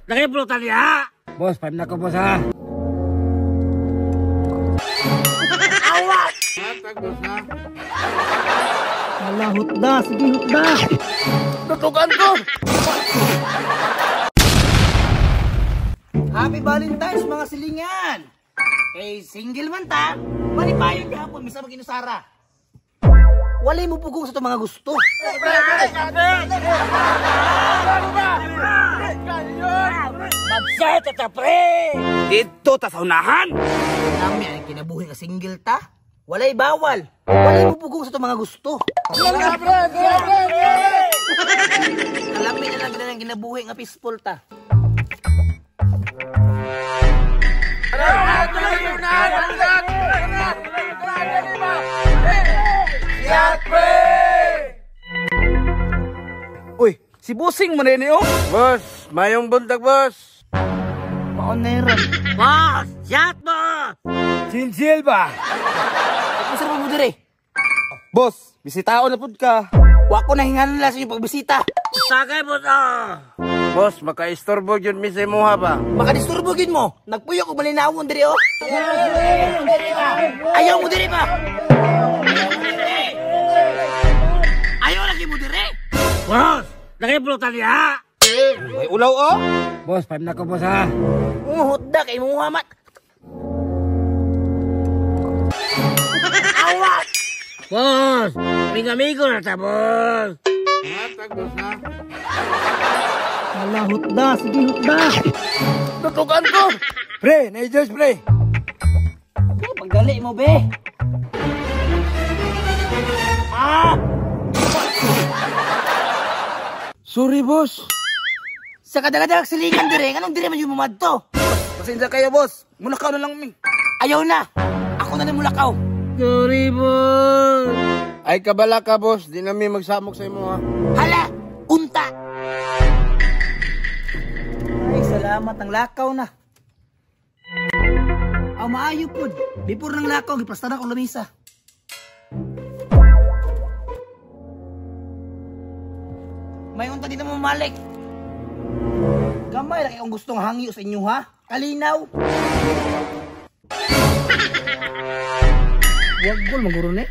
Nakipulutan niya! Boss, 5 na ko, boss, ha? Awat! Hatag, boss, ha? Hala, hutda! Sige, hutda! Tutukan ko! Happy Valentine's, mga silingan! Kay single man ta, malipayon gihapon, misa mag-inusara. Walay mo pugong sa itong mga gusto. Magsaya ta, pre! Dito ta sa unahan! Dami ang kinabuhi nga single ta. Walay bawal. Walay mo pugong sa itong mga gusto. Kalami na lang ang kinabuhi nga peaceful ta. Uy, si Busing man ni oh. Boss, mayong buntag, boss. Maoneron. Boss! Shot, boss! Chill-chill ba? Masarap mo dire. Boss, bisitaon na pud ka. Wa ko nahinganla sa inyong pagbisita. Sagay mo to! Boss, makaistorbo yun mi sa imuha ba? Makadisturbo gyud mo. Nagpuyo ko malinawon dire oh. Ayaw mo dire ba? Ayaw lagi mo dire. Boss! Nakipulutan niya! May ulaw oh. Boss, 5 na ko, boss, ha? Hutda kay Muhammad. Awat! Boss! Kaming amigo na ta, boss! Hatag, boss, ha? Hala, hutda! Sige, hutda! Tutukan ko. Pre, na-adjust, pre! Pagdali mo, be. Ah! Sorry, boss. Sa kadagadag silingan dire, anong dire man yung mumadto? Pasensya kayo, boss. Mulakaw na lang mi. Ayaw na. Ako na lang mulakaw. Sorry, boss! Ay, kabala ka, boss. Di na mi magsamok sa imuha. Hala! Unta! Ay, salamat. Ang lakaw na. Aw, maayo pod. Before ng lakaw, giprasta na akong lamisa. May unta dito mamalik. Gamay ra kay kung gustong hangyo sa inyo, ha? Kalinaw. Wag gol maguro ni.